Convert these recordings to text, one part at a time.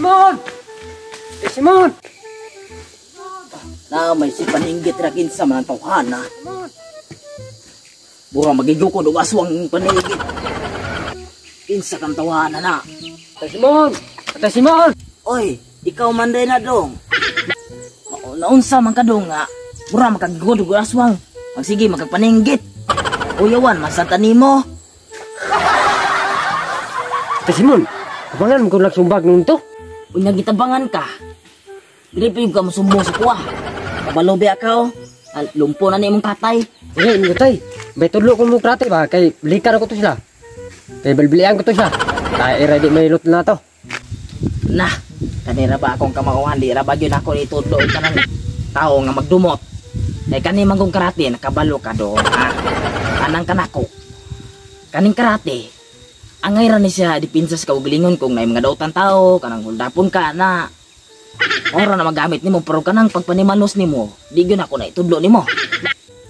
Simon! Tay Simon! Na may si paninggit ra kinsa man ang tawhana. Bura magigukod og aswang paninggit. Kinsa kang tawhana na. Tay Simon! Tay Simon! Oy, ikaw man din na dong. Naunsa man ka dong nga. Mura makagigod og aswang. Magsige magkapaninggit. Uyawan man sa tanimo. Tay Simon! Abangan mo kung nagsumbag nun to. Unya gitabangan ka. Dili pa yung ka mosumbong sa kuha. Kabalo biya ka oh. Lumpo na ni imong tatay. Sige, mo tay. May tudlo ko mo krate ba? Kay balikan ko to sila. Kay balbilian ko to sila. Tay, ready may lot na to. Na, kanira ba akong kamauhan, di ra ba gyud ako itudlo og kanang tao nga magdumot. Kay kani man kong karate nakabalo ka do, ha? Anang kanako. Kaning karate, angay ra ni siya dipinsa sa kaugalingon kung naay mga dautan tao, kanang holdapon ka na. Ora na magamit nimo pero kanang pagpanimanos nimo, di gyud ako na itudlo nimo.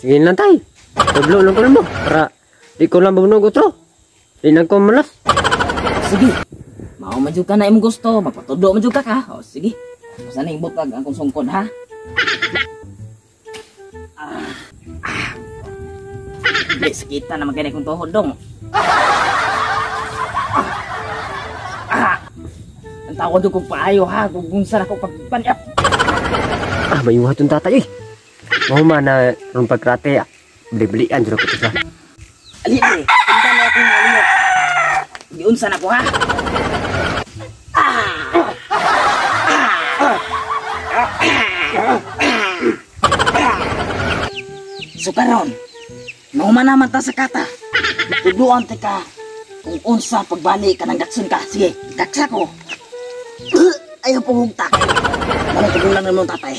Sige lang tay. Tudlo lang ko mo. Para di ko lang mabunog otro. Di lang ko malas. Sige. Mao man jud ka na imong gusto, magpatudlo man jud ka ka. O sige. Basta ning butag ang akong sungkod ha. Ah. Ah. Di sakita na magani kong tuhod dong. Ah. Ah. Ang tawad ko paayo ha, kung unsa na ko pagpanyap. Ah, may iwa itong tatay eh. Mahuman na ron pagkrate. Bili-bilian jud ko to sila. Ali ali, punta na akong malihok. Giunsa na ko ha. So karon, mahuman naman ta sa kata. Tudluan ta ka kung unsa pagbali ka ng gatson ka. Sige, gaksa ko. Ayaw puhugtak. Manong tugulan na mong tatay.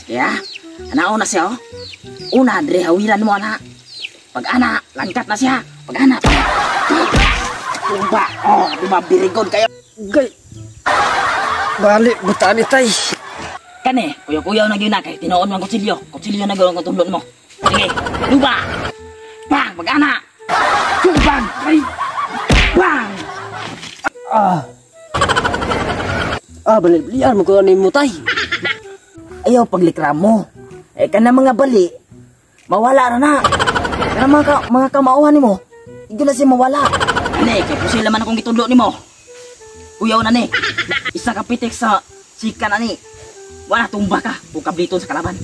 Sige ha, anaon na siya oh. Una, dre, hawiran mo ana. Pag ana, langkat na siya. Pag ana, tumba. Oh, di ba, birigod kayo. Gay. Bali, butaan ni tay. Kani, kuyaw-kuyaw na gyud na kay tinuod man kutsilyo. Kutsilyo na gyud ang tudlon mo. Sige, luba. Bang, pag ana. Bang, ay. Bang. Ah. Ah, bali-balian mo ko ani mo tay. Ayaw paglikra mo. Eh kana mga bali, mawala ra na. Kana mga kamauhan nimo, hindi na siya mawala. Ani, kay pusil naman akong gitudlo nimo. Kuyaw na ni. Isa ka pitik sa sikan ani. Wala tumba ka o kabliton sa kalaban.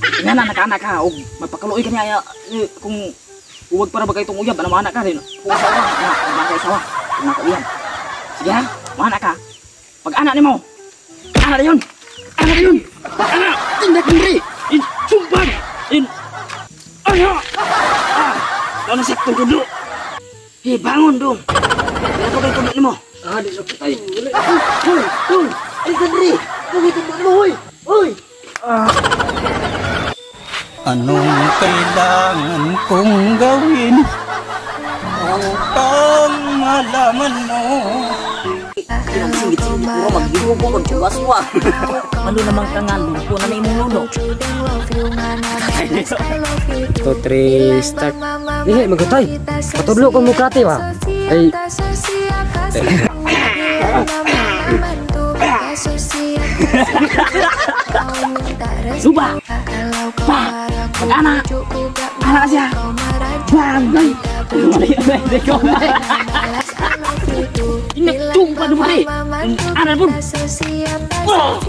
Nga na nakaana ka og magpakaluoy ka niya kung huwag para ba kay itong uyab, ano maana ka rin. Kung asawa, na, kung mga asawa, kung nakauyab. Sige ha, maana ka. Pag ana nimo, ana na yun. Ana na yun. Pag ana, tindak diri. In sumbag. In ano? Ah, ano siya itong tudlo? Eh, bangon dong. Kaya pa kayo tudlo nimo. Ah, di sa tay. Wala. Hoy, hoy. Ay, diri. Hoy, tudlo nimo, hoy. Hoy. Ah. Anong kailangan kong gawin upang malaman mo? Singit-singit puro magginugo kag aswa. Ano naman ka nga lumpo na na imong lolo. 2, 3, start. Dili, magutay. Patudlo ko mo krate ba? Ay. Luba. Pa. Pag-ana. Ana na siya. Bang. Ingat tumpa dumari. Ana pun. Oh.